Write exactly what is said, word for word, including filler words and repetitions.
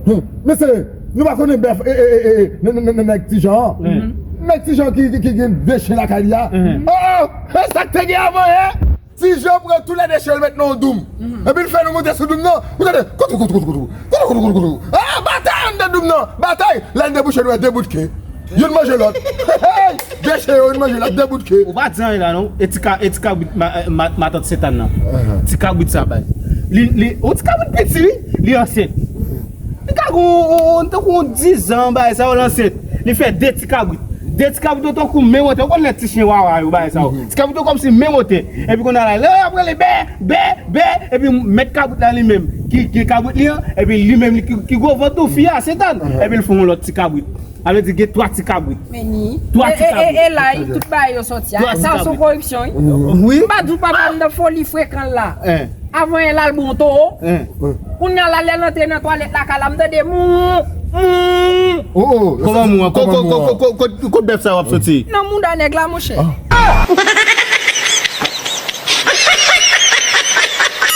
Mesye, nou pa konnen bèf e, e, e, e, e, nè- nè- nè- nèg Ti Jan an? Nèg Ti Jan ki, ki, ki gen de chen lakay li a? Oh, oh, e sa k te gen avan, en? Ti Jan pran tou lè de chen yo met nan yon doum. Epi l fè nou monte sou doum nan. Ou tande? Koutou, koutou, koutou, koutou. Koutou, koutou, koutou, koutou. Ah, batay anndan doum nan. Batay. Lè n debouche, nou wè de bout ke. Youn manje lòt. Hey, hey. De chen yo, youn manje lòt, de bout ke. Ou pa di anyen la non. E ti ka, e ti kabrit ma, ma, matant Sentàn nan. Ti kabrit sa bay. Li, li, yon ti kabrit piti wi, li ansent. Li ka gon, on, on, tankou on dizan bagay sa yo l ansent. Li fè de ti kabrit. De ti kabrit yo tankou menm wotè. Ou konn lè ti chen wawa yo bagay sa yo. Ti kabrit yo kòmsi menm wotè. Epi kounye a la, lè y ap rele bè, bè, bè. Epi mèt kabrit la li menm, ki gen kabrit li an, epi li menm li ki, ki gwo vant tou, fi a, Sentàn. Epi l fè yon lòt ti kabrit. Sa vle di gen twa ti kabrit. Men ni. Twa ti kabrit. E, e, e la, tout bagay yo sòti a. Sa se yon koripsyon, wi. Wi. M pa di w papa m nan foli frekan la. Avan yè la l bon towo. Kounye a la, lè l antre nan twalèt lakay la, m tande mou, mou. Oh, oh, kòman mou an? Kot bèf sa w ap soti? Nan mouda nèg la, monchè.